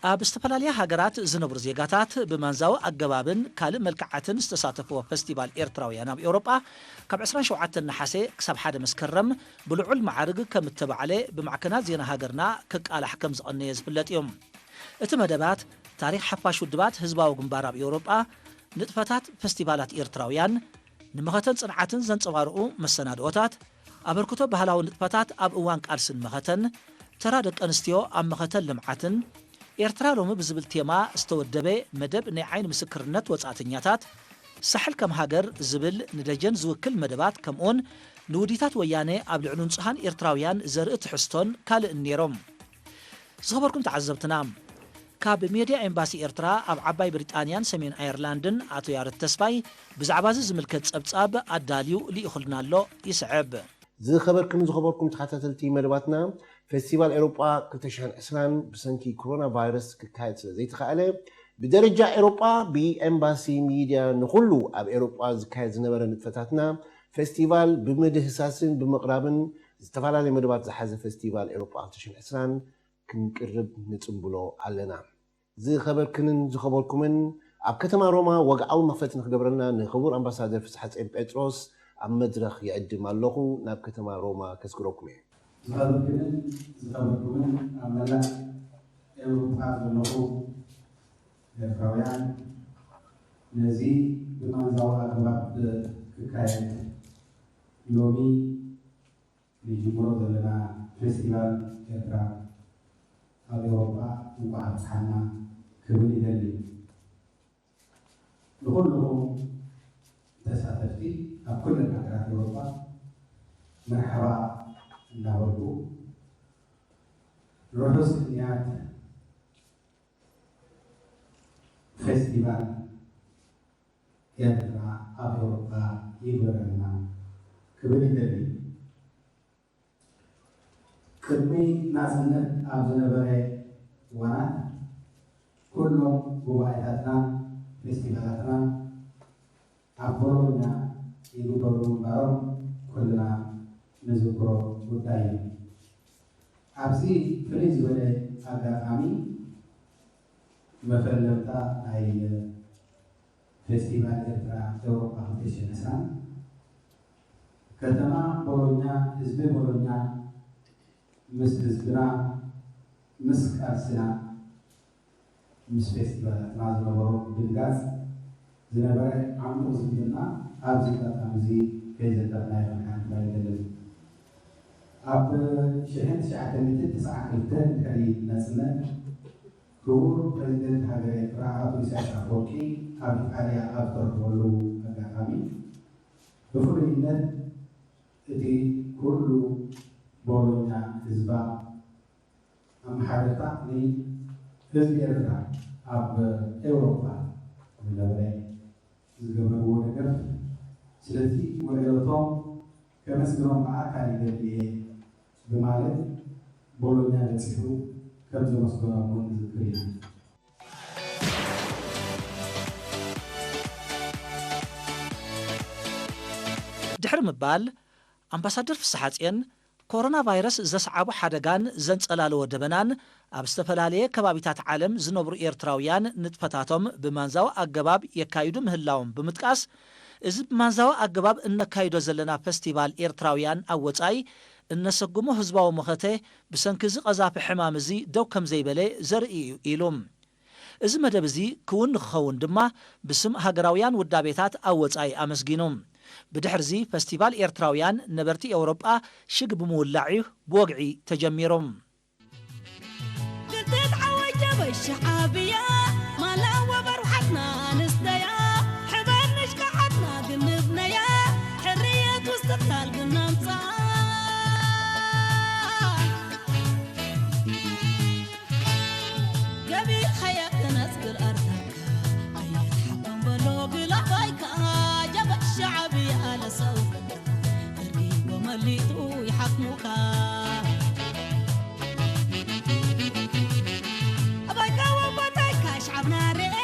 ኣብ ዝተፈላለያ ሃገራት ዝነብሩ ዜጋታት ብማንዛዊ ኣገባብን ካልእ መልክዓትን ዝተሳተፍዎ ፈስቲቫል ኤርትራውያን ኣብ ኤውሮጳ፣ ካብ ዕስራን ሸውዓተን ነሓሰ ክሳብ ሓደ መስከረም ብልዑል መዓርግ ከም እተባዕለ ብማዕከናት ዜና ሃገርና ክቃላሕ ከም ዝቐነየ ዝፍለጥ እዩ። እቲ መደባት፣ ታሪኽ ሓፋሽ ውድባት ህዝባዊ ግንባር ኣብ ኤውሮጳ፣ ንጥፈታት ፈስቲቫላት ኤርትራውያን፣ ንመኸተን ጽንዓትን ዘንጸባርቑ መሰናድኦታት፣ ኣበርክቶ ባህላዊ ንጥፈታት ኣብ እዋን ቃልስን መኸተን፣ ተራ ደቂ ኣንስትዮ ኣብ መኸተን ልምዓትን፣ ኤርትራ ሎሚ ብዝብል ቴማ ዝተወደበ መደብ ናይ ዓይኒ ምስክርነት ወጻእተኛታት፣ ሳሕል ከም ሃገር ዝብል ንደጀን ዝውክል መደባት፣ ከምኡውን ንውዲታት ወያነ ኣብ ልዕሊ ንጹሃን ኤርትራውያን ዘርኢ ትሕዝቶን ካልእን ነይሮም። ዝኸበርኩም ተዓዘብትና፣ ካብ ሜድያ ኤምባሲ ኤርትራ ኣብ ዓባይ ብሪጣንያን ሰሜን ኣየርላንድን ኣቶ ያረድ ተስፋይ ብዛዕባ እዚ ዝምልከት ጸብጻብ ኣዳልዩ ልኢኹልና ኣሎ። ይስዕብ። ዝኸበርክን ዝኸበርኩም ተኸታተልቲ መደባትና፣ ፈስቲቫል ኤውሮጳ ክልተ ሽሕን ዕስራን ብሰንኪ ኮሮና ቫይረስ ክካየድ ስለ ዘይተኻእለ፣ ብደረጃ ኤውሮጳ ብኤምባሲ ሚድያ ንኹሉ ኣብ ኤውሮጳ ዝካየድ ዝነበረ ንጥፈታትና፣ ፈስቲቫል ብምድህሳስን ብምቕራብን ዝተፈላለየ መደባት ዝሓዘ ፈስቲቫል ኤውሮጳ ክልተ ሽሕን ዕስራን ክንቅርብ ንጽምብሎ ኣለና። ዝኸበርክንን ዝኸበርኩምን፣ ኣብ ከተማ ሮማ ወግዓዊ መኽፈቲ ንክገብረልና ንክቡር ኣምባሳደር ፍስሓጽዮን ጴጥሮስ ኣብ መድረኽ ይዕድም ኣለኹ። ናብ ከተማ ሮማ ከስግረኩም እየ። ዝኸበርክንን ዝኸበርኩምን፣ ኣብ መላእ ኤውሮጳ ዘለኹ ኤርትራውያን፣ ነዚ ብማንዛዊ ኣገባብ ክካየድ ሎሚ ንጅምሮ ዘለና ፌስቲቫል ኤርትራ ኣብ ኤውሮጳ እንቋዕ ኣብጽሓና ክብል ይደሊ። ንኹልኹም ተሳተፍቲ ኣብ ኩለን ሃገራት ኤውሮጳ መርሓባ እናበልኩ፣ ርሑስ ቅንያት ፌስቲቫል ኤርትራ ኣብ ኤውሮጳ ይግበረልና ክብል ይደሊ። ቅድሚ ናጽነት ኣብ ዝነበረ እዋናት፣ ኩሎም ጉባኤታትናን ፌስቲቫላትናን ኣብ ቦሎኛ ይግበሩ ምንባሮም ኩልና ንዝክሮ ጉዳይ እዩ። ኣብዚ ፍልይ ዝበለ ኣጋጣሚ፣ መፈለምታ ናይ ፌስቲቫል ኤርትራ ኤውሮጳ ክልተ ሽሕን ዕስራን፣ ከተማ ቦሎኛ፣ ህዝቢ ቦሎኛ ምስ ህዝብና፣ ምስ ቃልስና፣ ምስ ፌስቲቫላትና ዝነበሮ ድንጋጽ ዝነበረ ዓሚቕ ዝምድና ኣብዚ ኣጋጣሚ እዚ ከይዘከርናዮ ክንሓልፍ ኣይደልን። ኣብ ሽሕን ትሽዓተ ሚእትን ተስዓን ክልተን ድሕሪ ናጽነት፣ ክቡር ፕረዚደንት ሃገረ ኤርትራ ኣቶ ኢሳያስ ኣፈወርቂ ኣብ ኢጣልያ ኣብ ዝተረኽበሉ ኣጋጣሚ፣ ብፍሉይነት እቲ ኩሉ ቦሎኛ ህዝባ ኣመሓደርታ ንህዝቢ ኤርትራ ኣብ ኤውሮጳ ዝነበረ ዝገበርዎ ደገፍ፣ ስለዚ ውዕለቶም ከመስግኖም ብኣካል ይደሊ እየ ብማለት ቦሎኛ በጺሑ ከም ዘመስገኖም እውን ንዝክር ኢና። ድሕሪ ምባል፣ ኣምባሳደር ፍስሓጽዮን፣ ኮሮና ቫይረስ ዘስዓቦ ሓደጋን ዘንጸላለዎ ደበናን፣ ኣብ ዝተፈላለየ ከባቢታት ዓለም ዝነብሩ ኤርትራውያን ንጥፈታቶም ብማንዛዊ ኣገባብ የካይዱ ምህላዎም ብምጥቃስ፣ እዚ ብማንዛዊ ኣገባብ እነካይዶ ዘለና ፈስቲቫል ኤርትራውያን ኣብ ወጻኢ እነሰጉሞ ህዝባዊ መኸተ፣ ብሰንኪ እዚ ቀዛፊ ሕማም እዚ ደው ከም ዘይበለ ዘርኢ እዩ ኢሉ። እዚ መደብ እዚ ክውን ንክኸውን ድማ ብስም ሃገራውያን ውዳቤታት ኣብ ወጻኢ ኣመስጊኑ። ብድሕርዚ ፈስቲቫል ኤርትራውያን ነበርቲ ኤውሮጳ ሽግ ብምውላዕ እዩ ብወግዒ ተጀሚሩ። ክልተ ተዓወት ጀበሽ ዓብያ፣ ማላ ወበርሓትና ንስተያ፣ ሕበር ንሽካዓትና ግንብነያ፣ ሕርየት ውስትቕላል ግናምጻ። ገቢርካያ ክነጽግር ኣርዳካ፣ ኣየት ሓቆም በሎ ግላባይካ፣ ጀበሽ ዓብያ ለሰው ደርጊ ጎመሊቱ ይሓክሙካ። ኣባይካ ወቦታይካ ሽዓብና ርኤ፣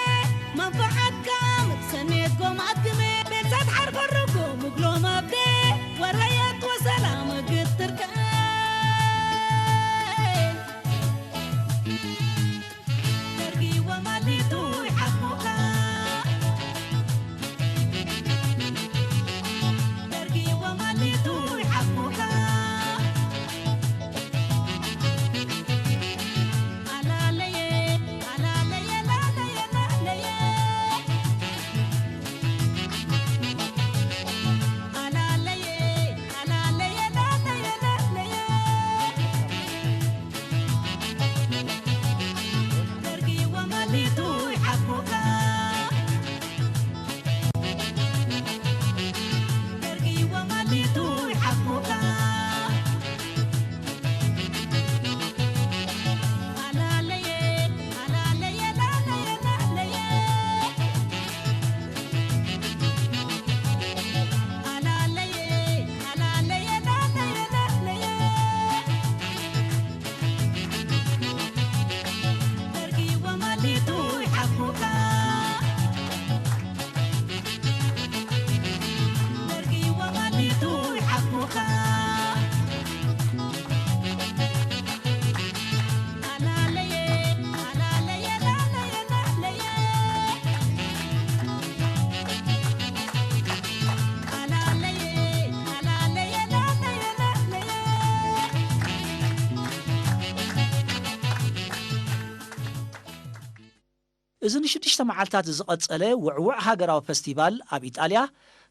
እዚ ንሽዱሽተ መዓልታት ዝቐጸለ ውዕዉዕ ሃገራዊ ፈስቲቫል ኣብ ኢጣልያ፣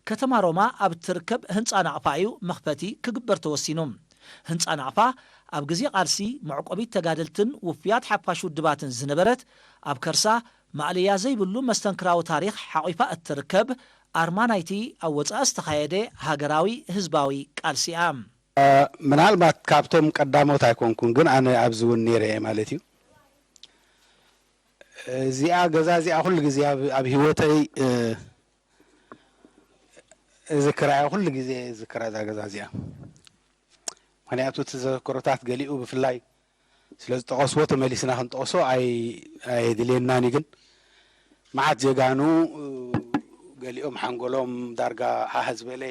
ከተማ ሮማ ኣብ እትርከብ ህንጻ ናቕፋ እዩ መኽፈቲ ክግበር ተወሲኑ። ህንጻ ናቕፋ ኣብ ግዜ ቃልሲ መዕቆቢት ተጋደልትን ውፉያት ሓፋሽ ውድባትን ዝነበረት፣ ኣብ ከርሳ ማእለያ ዘይብሉ መስተንክራዊ ታሪኽ ሓቒፋ እትርከብ ኣርማ ናይቲ ኣብ ወጻኢ ዝተኻየደ ሃገራዊ ህዝባዊ ቃልሲ እያ። ምናልባት ካብቶም ቀዳሞት ኣይኮንኩን፣ ግን ኣነ ኣብዚ እውን ነይረ እየ ማለት እዩ። እዚኣ ገዛ እዚኣ ኩሉ ግዜ ኣብ፣ ኣብ ህይወተይ፣ እ፣ እዝክራ እየ፣ ኩሉ ግዜ እዝክራ እዛ ገዛ እዚኣ። ምኽንያቱ እቲ ዘክሮታት ገሊኡ ብፍላይ ስለ ዝጠቐስዎ ተመሊስና ክንጠቕሶ ኣይ-፣ ኣየድልየናን እዩ። ግን መዓት ጀጋኑ፣ እ፣ ገሊኦም ሓንጎሎም ዳርጋ ሃህ ዝበለ፣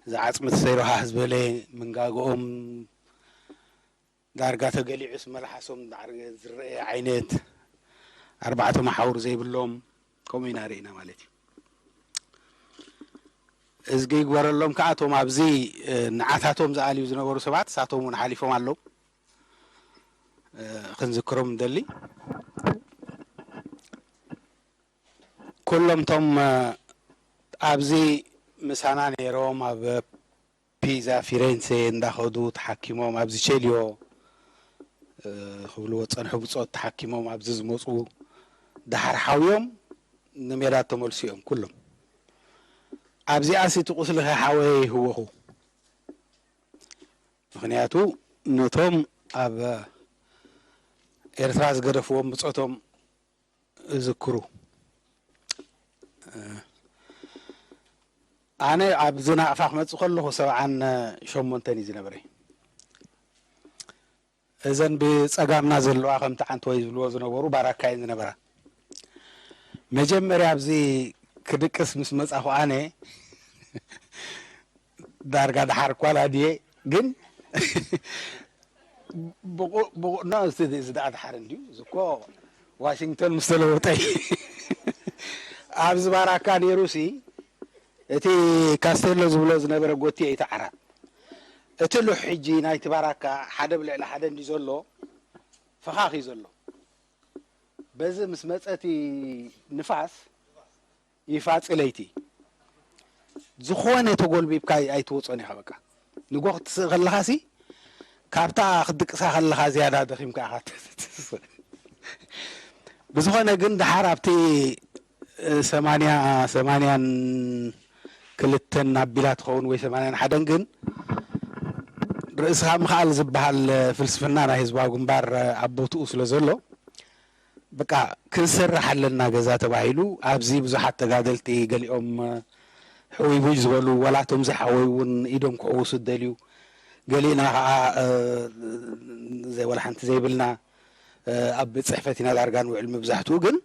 እዛ ዓጽሚ ተሰይሩ ሃህ ዝበለ፣ ምንጋግኦም ዳርጋ ተገሊዑስ መልሓሶም ዳርጋ ዝረአ ዓይነት፣ ኣርባዕተ መሓውር ዘይብሎም፣ ከምኡ ኢና ርኢና ማለት እዩ። እዝጊ ይግበረሎም ከዓ እቶም ኣብዚ፣ እ፣ ንዓታቶም ዝኣልዩ ዝነበሩ ሰባት፣ እሳቶም እውን ሓሊፎም ኣለዉ። እ፣ ክንዝክሮም ንደሊ። ኩሎም እቶም፣ እ፣ ኣብዚ ምሳና ነይሮም፣ ኣብ ፒዛ፣ ፊሬንሴ እንዳኸዱ ተሓኪሞም፣ ኣብዚ ቼልዮ፣ እ፣ ክብልዎ ዝጸንሑ ብጾት ተሓኪሞም ኣብዚ ዝመጹ ደሓር ሓውዮም ንሜዳ ተመልሱ እዮም ኩሎም። ኣብዚኣስ እቲ ቁስሊ ከ ሓወየ ይህወኹ። ምኽንያቱ ነቶም ኣብ ኤርትራ ዝገደፍዎም ብጾቶም እዝክሩ። ኣነ ኣብዚ ናቕፋ ክመጽእ ከለኹ ሰብዓን ሸሞንተን እዩ ዝነበረ። እዘን ብጸጋምና ዘለዋ ከምቲ ዓንተወይ ዝብልዎ ዝነበሩ ባራካ እየን ዝነበራ። መጀመርያ ኣብዚ ክድቅስ ምስ መጻኹ ኣነ ዳርጋ ደሓር እኳ ኣላድየ፣ ግን ብቑ-፣ ብቑ-፣ ኖ፣ እዚ፣ እዚ ደኣ ደሓር እንድዩ። እዚ እኮ ዋሽንግተን ምስ ተለወጠ እዩ። ኣብዚ ባራካ ነይሩሲ፣ እቲ ካስቴሎ ዝብሎ ዝነበረ ጎቲ እዩ፣ እቲ ዓራት። እቲ ሉሕ ሕጂ ናይቲ ባራካ ሓደ ብልዕሊ ሓደ እንድዩ ዘሎ፣ ፈኻኽ እዩ ዘሎ። በዚ ምስ መጸ እቲ ንፋስ፣ ይፋጺ ለይቲ። ዝኾነ ተጎልቢብካ ኣይ-፣ ኣይትወጾን ኢኻ በቃ። ንጎ ክትስእ ከለኻሲ፣ ካብታ ክትድቅሳ ከለኻ ዝያዳ ደኺምካ ኢኻ ትስእ። ብዝኾነ ግን ደሓር ኣብቲ፣ እ፣ ሰማንያ፣ ሰማንያን ክልተን ኣቢላ ትኸውን ወይ ሰማንያን ሓደን ግን ርእስኻ ምኽኣል ዝበሃል ፍልስፍና ናይ ህዝባዊ ግንባር ኣብ ቦትኡ ስለ ዘሎ፣ በቃ ክንሰርሕ ኣለና ገዛ ተባሂሉ፣ ኣብዚ ብዙሓት ተጋደልቲ ገሊኦም፣ እ፣ ሕውይውይ ዝበሉ፣ ዋላ እቶም ዘይሓወዩ እውን ኢዶም ክሕውሱ ዝደልዩ፣ ገሊእና ኸዓ፣ እ፣ ዘይ-፣ ዋላ ሓንቲ ዘይብልና፣ እ፣ ኣብ ቤት ጽሕፈት ኢና ዳርጋ ንውዕል። መብዛሕትኡ ግን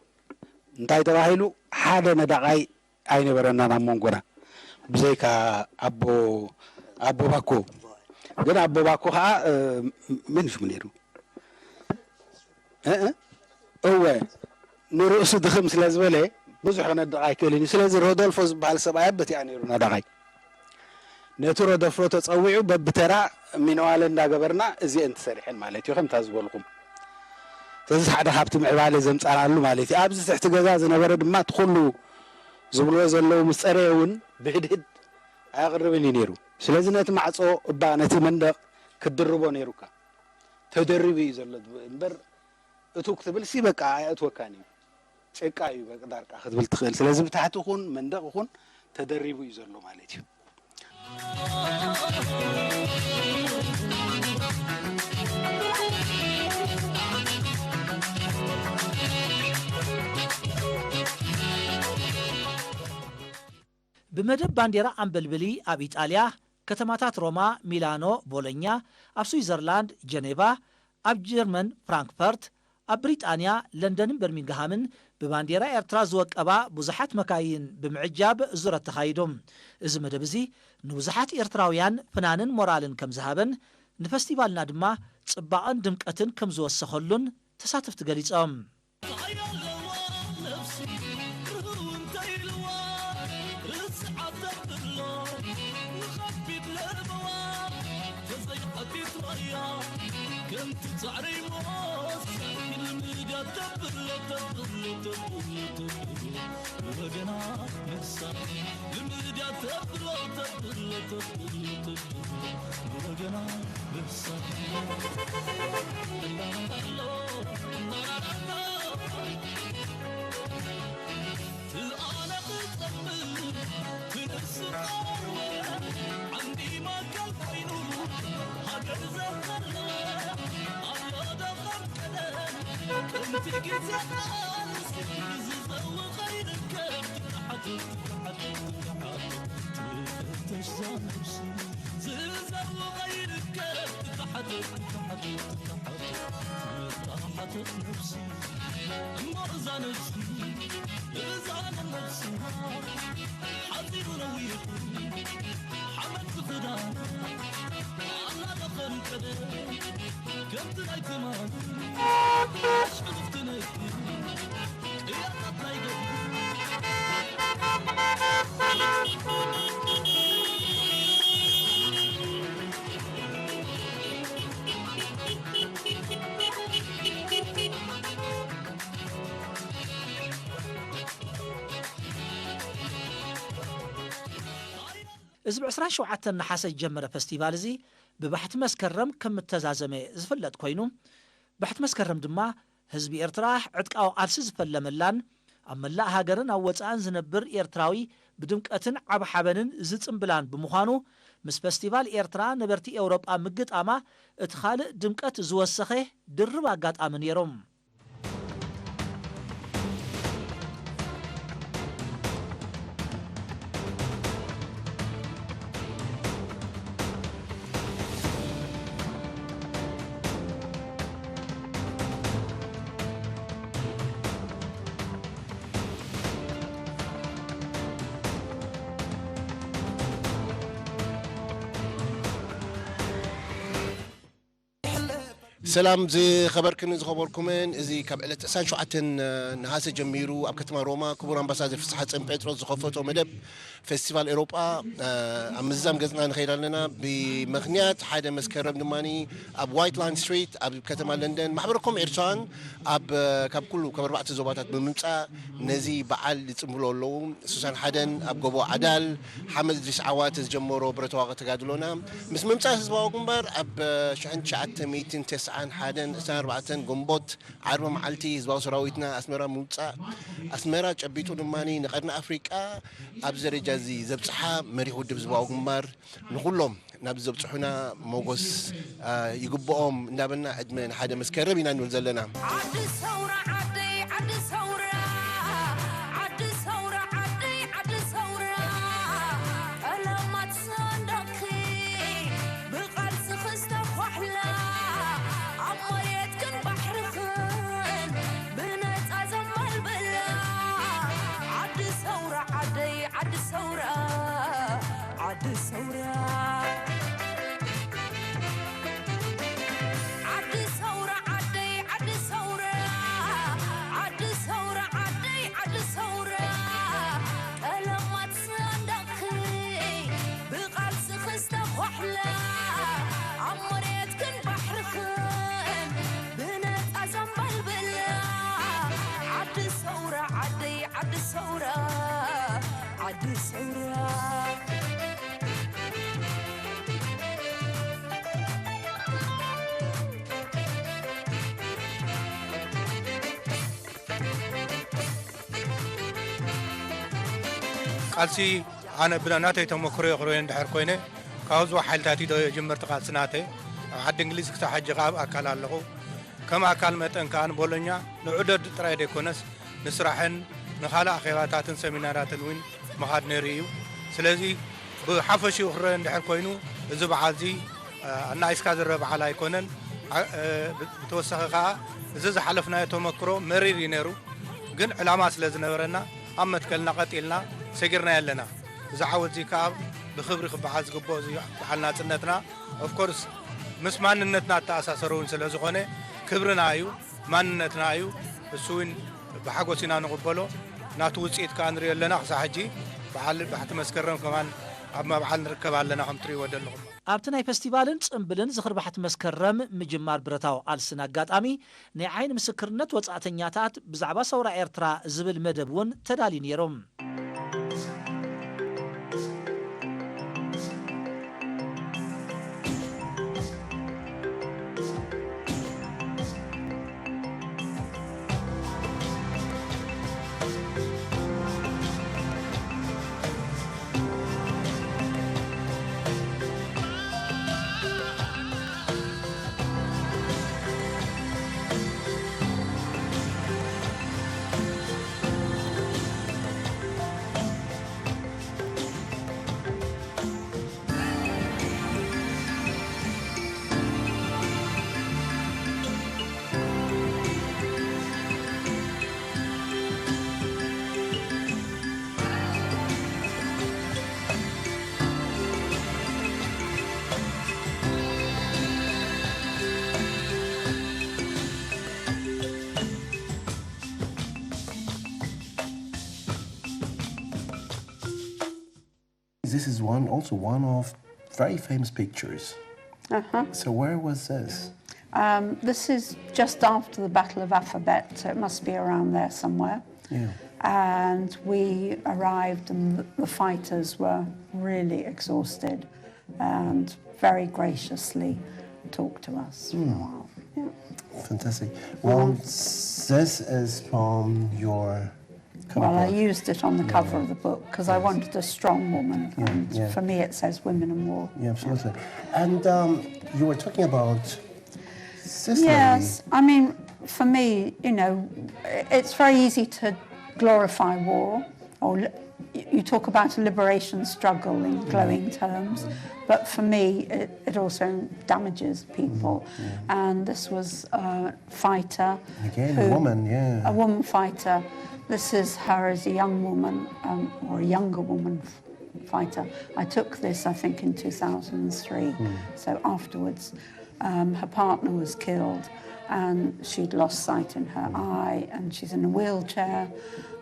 እንታይ ተባሂሉ፣ ሓደ ነዳቓይ ኣይነበረናን ኣብ መንጎና፣ ብዘይካ ኣቦ፣ ኣቦ ባኮ። ግን ኣቦ ባኮ ኸዓ፣ እ፣ መን ሽሙ ነይሩ? እ፣ እ፣ እወ፣ ንርእሱ ድኽም ስለ ዝበለ ብዙሕ ክነድቕ ኣይክእልን እዩ። ስለዚ ሮዶልፎ ዝበሃል ሰብኣይ ኣብ በቲኣ ነይሩ ነዳቓይ። ነቲ ሮዶልፎ ተጸዊዑ በብተራ ሚነዋለ እንዳገበርና እዚአን ትሰሪሐን ማለት እዩ፣ ከምታ ዝበልኩም። ስለዚ ሓደ ካብቲ ምዕባለ ዘምጻናሉ ማለት እዩ። ኣብዚ ትሕቲ ገዛ ዝነበረ ድማ እቲ ኩሉ ዝብልዎ ዘለዉ ምስ ጸረየ እውን ብህድህድ ኣየቕርብን እዩ ነይሩ። ስለዚ ነቲ ማዕጾ እባ ነቲ መንደቕ ክትድርቦ ነይሩካ። ተደሪቡ እዩ ዘሎ እምበር እቱ ክትብልሲ በቃ ኣየእትወካን እዩ። ጭቃ እዩ በቃ ዳርቃ ክትብል ትኽእል። ስለዚ ብታሕቲ ይኹን መንደቕ ይኹን ተደሪቡ እዩ ዘሎ ማለት እዩ። ብመደብ ባንዴራ ኣንበልብሊ ኣብ ኢጣልያ፣ ከተማታት ሮማ፣ ሚላኖ፣ ቦሎኛ፣ ኣብ ስዊዘርላንድ፣ ጀኔቫ፣ ኣብ ጀርመን፣ ፍራንክፈርት፣ ኣብ ብሪጣንያ፣ ለንደንን በርሚንግሃምን ብባንዴራ ኤርትራ ዝወቀባ ብዙሓት መካይን ብምዕጃብ ዙረት ተኻይዱ። እዚ መደብ እዚ ንብዙሓት ኤርትራውያን ፍናንን ሞራልን ከም ዝሃበን፣ ንፈስቲቫልና ድማ ጽባቐን ድምቀትን ከም ዝወሰኸሉን ተሳተፍቲ ገሊጾም። ልምድ ያተብሎ ተብሎ ተብሎ ተብሎ ወገና ንሳ ልምድ ያተብሎ ተብሎ ተብሎ ተብሎ ወገና ንሳ እዚ ብ ዕስራን ሸውዓተን ነሓሰ ዝጀመረ ፈስቲቫል እዚ ብባሕቲ መስከረም ከም እተዛዘመ ዝፍለጥ ኮይኑ፣ ባሕቲ መስከረም ድማ ህዝቢ ኤርትራ ዕጥቃዊ ቃልሲ ዝፈለመላን ኣብ መላእ ሃገርን ኣብ ወጻእን ዝነብር ኤርትራዊ ብድምቀትን ዓብ ሓበንን ዝጽምብላን ብምዃኑ፣ ምስ ፈስቲቫል ኤርትራ ነበርቲ ኤውሮጳ ምግጣማ እቲ ካልእ ድምቀት ዝወሰኸ ድርብ ኣጋጣሚ ነይሩ። ሰላም ዝኸበርክን ዝኸበርኩምን፣ እዚ ካብ ዕለት ዕስራን ሸውዓተን ነሃሰ ጀሚሩ ኣብ ከተማ ሮማ ክቡር ኣምባሳደር ፍስሓ ጽዮን ጴጥሮስ ዝኸፈቶ መደብ ፌስቲቫል ኤውሮጳ፣ እ፣ ኣብ ምዝዛም ገጽና ንኸይድ ኣለና። ብምኽንያት ሓደ መስከረም ድማ ኣብ ዋይት ላይን ስትሪት ኣብ ከተማ ለንደን ማሕበረ ኮም ኤርትራውያን ኣብ፣ እ፣ ካብ ኩሉ ካብ ኣርባዕተ ዞባታት ብምምጻእ ነዚ በዓል ይጽንብሎ ኣለዉ። ሱሳን ሓደን ኣብ ጎቦ ዓዳል ሓመድ ድሪስ ዓዋተ ዝጀመሮ ብረታዊ ተጋድሎና ምስ ምምጻእ ህዝባዊ ግንባር ኣብ፣ እ፣ ሽሕን ትሽዓተ ሚእትን ተስዓን ሓደን ዕስራን ኣርባዕተን ግንቦት ዓርቢ መዓልቲ ህዝባዊ ሰራዊትና ኣስመራ ምውጻእ ኣስመራ ጨቢጡ ድማ ንቐርኒ ኣፍሪቃ ኣብዚ ደረጃ እዚ ዘብጽሓ መሪሕ ውድብ ህዝባዊ ግንባር ንኹሎም ናብ ዘብጽሑና ሞጎስ፣ አ፣ ይግብኦም እንዳበልና ዕድመ ንሓደ መስከረም ኢና ንብል ዘለና። ዓዲ ሰውራ ዓደይ ዓዲ ሰውራ ዓዲ ሰውራ ዓደይ ዓዲ ሰውራ ቀለማት ሰንደቕኪ ብቓልስኺ ዝተኳሕላ ኣብ መሬትክን ባሕርኽን ብነጻ ዘማልበላ ዓዲ ሰውራ ዓደይ ዓዲ ሰውራ ዓዲ ሰውራ ዓዲ ሰውራ ዓደይ ዓዲ ሰውራ ዓዲ ሰውራ ዓደይ ዓዲ ሰውራ ቀለማት ሰንደቕኺ ብቓልስኺ ዝተኳሕላ ኣብ መሬትክን ባሕርኽን ብነጻ ዘንበልብላ ዓዲ ሰውራ ዓደይ ዓዲ ሰውራ ዓዲ ሰውራ ቃልሲ ኣነ ብና-፣ ናተይ ተመክሮ ይቕርበ እንድሕር ኮይነ ካብ ህዝባዊ ሓይልታት እዩ ጀመርቲ ቃልሲ ናተይ። ኣብ ዓዲ እንግሊዝ ክሳብ ሕጂ ከኣ ኣብ ኣካል ኣለኹ። ከም ኣካል መጠን ከኣ ንቦሎኛ ንዑደት ጥራይ ዘይኮነስ ንስራሕን ንኻልእ ኣኼባታትን ሰሚናራትን እውን ምኻድ ነይሩ እዩ። ስለዚ ብሓፈሽኡ ክረአ እንድሕር ኮይኑ እዚ በዓል እዚ ኣናኢስካ ዝረአ በዓል ኣይኮነን። ዓ-፣ እ፣ ብ-፣ ብተወሳኺ ከኣ እዚ ዝሓለፍናዮ ተመክሮ መሪር እዩ ነይሩ፣ ግን ዕላማ ስለ ዝነበረና ኣብ መትከልና ቀጥ ኢልና ሰጊርናዮ ኣለና። እዚ ዓወት እዚ ከኣ ብኽብሪ ክበዓል ዝግብኦ እዚ በዓል ናጽነትና፣ ኦፍ ኮርስ፣ ምስ ማንነትና እተኣሳሰረ እውን ስለ ዝኾነ ክብርና እዩ፣ ማንነትና እዩ። እሱ እውን ብሓጎስ ኢና ንቕበሎ። ናቱ ውጽኢት ከኣ ንሪኦ ኣለና። ክሳብ ሕጂ በዓል ባሕቲ መስከረም ከማን ኣብ ምብዓል ንርከብ ኣለና፣ ከም ትሪእዎ ዘለኹም። ኣብቲ ናይ ፈስቲቫልን ጽምብልን ዝኽሪ ባሕቲ መስከረም ምጅማር ብረታዊ ቃልስን ኣጋጣሚ፣ ናይ ዓይኒ ምስክርነት ወጻእተኛታት ብዛዕባ ሰውራ ኤርትራ ዝብል መደብ እውን ተዳልዩ ነይሩ። This is one also one of very famous pictures. Uh-huh. So where was this? Um, this is just after the Battle of Afabet, so it must be around there somewhere. Yeah. And we arrived, and the- the fighters were really exhausted and very graciously talked to us for a while. Yeah. Fantastic. Well, this is from your cover Well, I book. Used it on the cover of the book because I wanted a strong woman, and Yeah. For me it says women and war. Yeah, absolutely. And um, you were talking about Sicily. Yes, I mean, for me, you know, it's very easy to glorify war, or li- you talk about a liberation struggle in glowing terms, but for me, it, it also damages people. And this was a fighter, Again, a who- woman, yeah. a woman fighter. This is her as a young woman, um, or a younger woman f- fighter. I took this, I think, in two thousand and three. So afterwards, um, her partner was killed, and she'd lost sight in her eye, and she's in a wheelchair.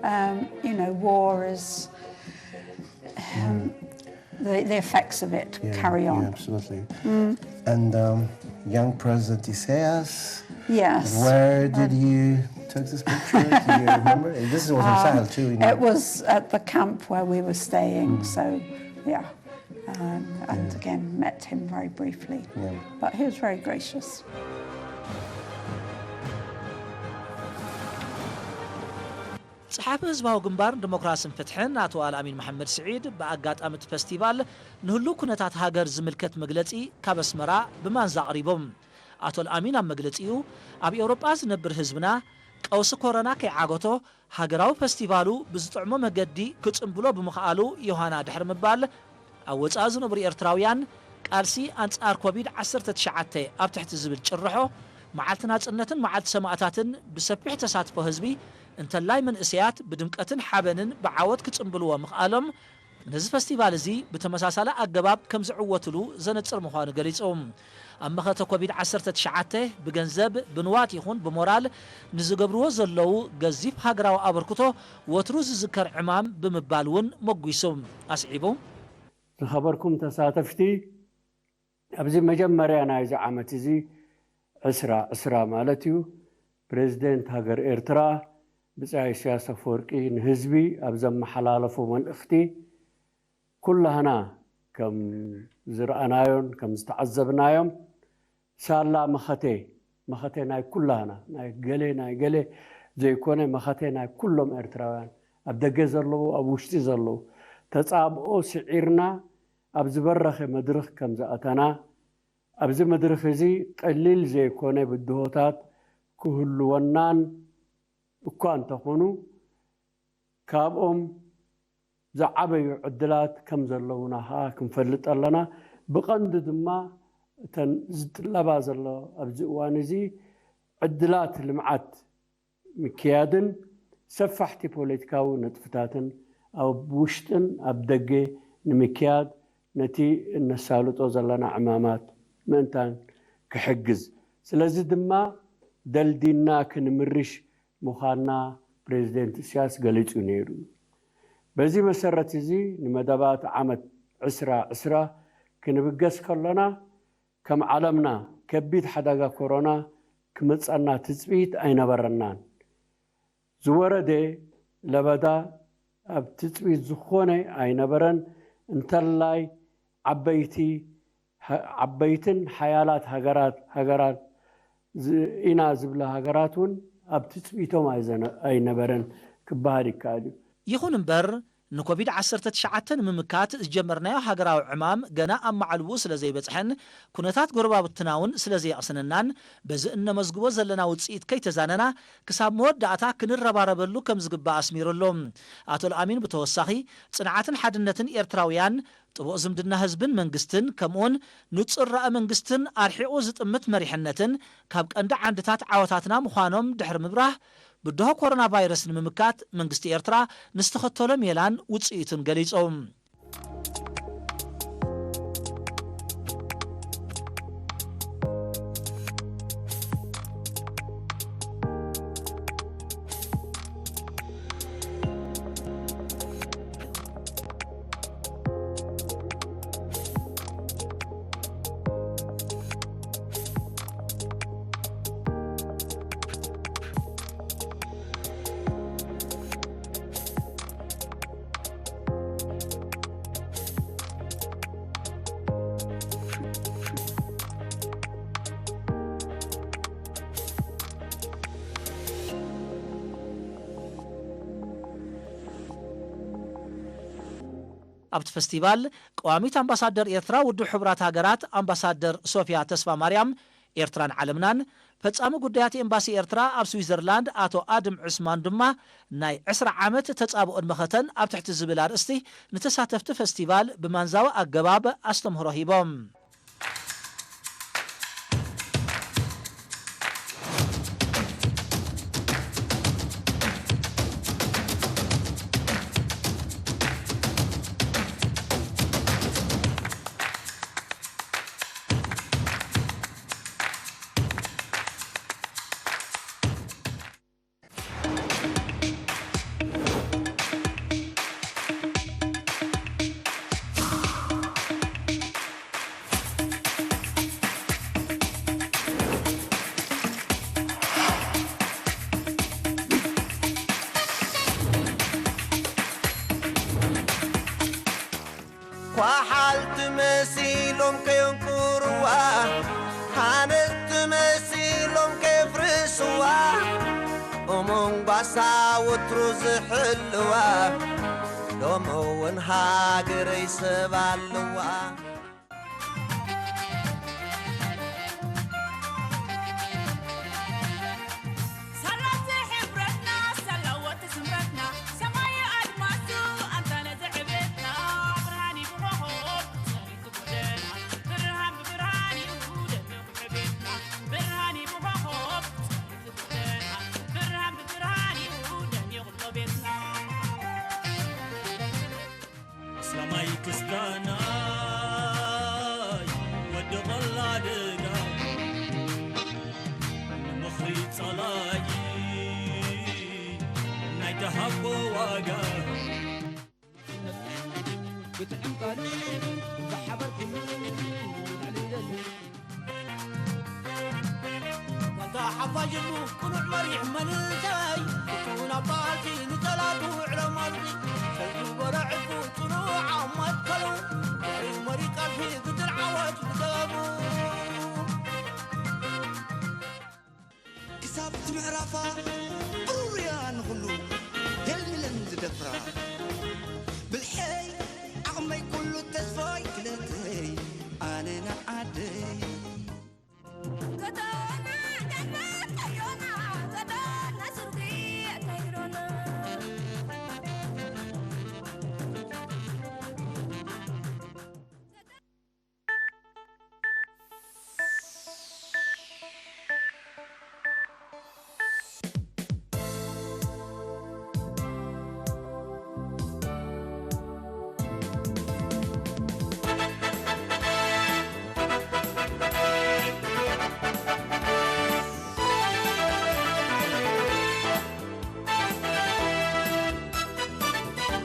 Um, you know, war is um, the, the effects of it Yeah, carry on. Yeah, absolutely. And um, young President Isaias, Yes. where did you take this picture? Do you remember? This was in Sahel too, you know. It was at the camp where we were staying, so yeah. Um, and again, met him very briefly. Yeah. But he was very gracious. ጸሓፊ ህዝባዊ ግንባር ንዲሞክራስን ፍትሕን ኣቶ ኣልኣሚን መሓመድ ስዒድ ብኣጋጣሚ እቲ ፈስቲቫል ንህሉው ኩነታት ሃገር ዝምልከት መግለጺ ካብ ኣስመራ ብማንዛ ኣቕሪቦም። ኣቶ ኣልኣሚን ኣብ መግለጺኡ ኣብ ኤውሮጳ ዝነብር ህዝብና ቀውሲ ኮሮና ከይዓገቶ ሃገራዊ ፈስቲቫሉ ብዝጥዕሞ መገዲ ክጽንብሎ ብምኽኣሉ ዮሃና ድሕሪ ምባል ኣብ ወጻኢ ዝነብሩ ኤርትራውያን ቃልሲ ኣንጻር ኮቪድ ዓሰርተ ትሽዓተ ኣብ ትሕቲ ዝብል ጭርሖ መዓልቲ ናጽነትን መዓልቲ ሰማእታትን ብሰፊሕ ተሳትፎ ህዝቢ እንተላይ መንእሰያት ብድምቀትን ሓበንን ብዓወት ክጽንብልዎ ምኽኣሎም ነዚ ፈስቲቫል እዚ ብተመሳሳሊ ኣገባብ ከም ዝዕወትሉ ዘነጽር ምዃኑ ገሊጹ። ኣብ መኸተ ኮቪድ ዓሰርተ ትሽዓተ ብገንዘብ ብንዋት ይኹን ብሞራል ንዝገብርዎ ዘለዉ ገዚፍ ሃገራዊ ኣበርክቶ ወትሩ ዝዝከር ዕማም ብምባል እውን መጒሱ ኣስዒቡ። ዝኸበርኩም ተሳተፍቲ፣ ኣብዚ መጀመርያ ናይዚ ዓመት እዚ ዕስራ ዕስራ ማለት እዩ፣ ፕሬዝደንት ሃገር ኤርትራ ብጻይ ኢሳያስ ኣፈወርቂ ንህዝቢ ኣብ ዘመሓላለፎ መልእኽቲ፣ ኩላህና ከም ዝረኣናዮን ከም ዝተዓዘብናዮም፣ ሳላ መኸተ፣ መኸተ ናይ ኩላህና፣ ናይ ገሌ ናይ ገሌ ዘይኮነ፣ መኸተ ናይ ኩሎም ኤርትራውያን፣ ኣብ ደገ ዘለዉ፣ ኣብ ውሽጢ ዘለዉ፣ ተጻብኦ ስዒርና ኣብ ዝበረኸ መድርኽ ከም ዝኣተና፣ ኣብዚ መድርኽ እዚ ቀሊል ዘይኮነ ብድሆታት ክህልወናን እኳ እንተኾኑ፣ ካብኦም ዝዓበዩ ዕድላት ከም ዘለዉና ኸኣ ክንፈልጥ ኣለና። ብቐንዱ ድማ እተን ዝጥለባ ዘሎ ኣብዚ እዋን እዚ ዕድላት ልምዓት ምክያድን ሰፋሕቲ ፖለቲካዊ ንጥፍታትን ኣብ ውሽጥን ኣብ ደገ ንምክያድ ነቲ እነሳልጦ ዘለና ዕማማት ምእንታን ክሕግዝ፣ ስለዚ ድማ ደልዲልና ክንምርሽ ምዃንና ፕሬዝደንት እስያስ ገሊጹ ነይሩ እዩ። በዚ መሰረት እዚ ንመደባት ዓመት ዕስራ ዕስራ ክንብገስ ከሎና፣ ከም ዓለምና ከቢድ ሓደጋ ኮሮና ክመጸና ትጽቢት ኣይነበረናን። ዝወረደ ለበዳ ኣብ ትጽቢት ዝኾነ ኣይነበረን። እንተላይ ዓበይቲ፣ ዓበይትን ሓያላት ሃገራት፣ ሃገራት ዝ-፣ ኢና ዝብላ ሃገራት እውን ኣብ ትጽቢቶም ኣይዘነ-፣ ኣይነበረን ክበሃል ይከኣል እዩ። ይኹን እምበር፣ ንኮቪድ ዓሰርተ ትሽዓተ ንምምካት ዝጀመርናዮ ሃገራዊ ዕማም ገና ኣብ መዓልብኡ ስለ ዘይበጽሐን፣ ኩነታት ጎረባብትና እውን ስለ ዘየቕሰነናን፣ በዚ እነመዝግቦ ዘለና ውጽኢት ከይተዛነና፣ ክሳብ መወዳእታ ክንረባረበሉ ከም ዝግባእ ኣስሚሩ ኣሎ። ኣቶ ለኣሚን ብተወሳኺ፣ ጽንዓትን ሓድነትን ኤርትራውያን፣ ጥቡቕ ዝምድና ህዝብን መንግስትን፣ ከምኡውን ንጹር ራኢ መንግስትን ኣርሒቑ ዝጥምት መሪሕነትን፣ ካብ ቀንዲ ዓንድታት ዓወታትና ምዃኖም ድሕሪ ምብራህ፣ ብድሆ ኮሮና ቫይረስ ንምምካት መንግስቲ ኤርትራ ንዝተኸተሎ ሜላን ውጽኢቱን ገሊጹ። ኣብቲ ፈስቲቫል ቀዋሚት ኣምባሳደር ኤርትራ ውድብ ሕቡራት ሃገራት ኣምባሳደር ሶፊያ ተስፋ ማርያም፣ ኤርትራን ዓለምናን፣ ፈጻሚ ጉዳያት ኤምባሲ ኤርትራ ኣብ ስዊዘርላንድ ኣቶ ኣድም ዑስማን ድማ ናይ ዕስራ ዓመት ተጻብኦን መኸተን ኣብ ትሕቲ ዝብል ኣርእስቲ ንተሳተፍቲ ፈስቲቫል ብማንዛዊ ኣገባብ ኣስተምህሮ ሂቦም። ኳሓልቲ መሲሎም ከየንቁርዋ፣ ሃነፅቲ መሲሎም ከየፍርስዋ፣ እሞንጓሳ ወትሩ ዝሕልዋ፣ ሎሚ እውን ሃገረይ ሰብ ኣለዋ። ሰላም ዝሕብረትና፣ ሰላወት ዝምረትና፣ ሰማይ ኣድማሱ ኣንተነ ዝዕብትና፣ ብርሃን እዩ ብኮኾብ ጸሊቱ ጉደና፣ ብርሃን ብብርሃን እዩ ደሚቑ ሕብና፣ ብርሃን እዩ ብኮኾብ ጸሊቱ ጉደና፣ ብርሃን ብብርሃን እዩ ደሚቑ ቤትና። ኣስላማይ ክስታናይ ወዲ ቆላ ደጋ፣ ንምኽሪ ጸላኢ ናይ ተሃቦ ዋጋ። ግጥዕም ቃል ብሓባር ኩሉ ልዕሊ ደሊ። ዋልታ ሓፋሽ ህዝቡ ቅኑዕ መሪሕ መንእሰይ፣ ፍቱን ኣባልቲ ንጠላቱ ዕለማልቲ፣ ሰልፉ በረዕቱ ጽኑዕ ኣብ መትከሉ፣ ድሕሪ መሪ ቃልሲ ግድን ዓወት ብሰበቡ። ክሳብ እቲ ምዕራፋ ብሩር እያ ንኹሉ፣ ደልድለን ዝደፍራ።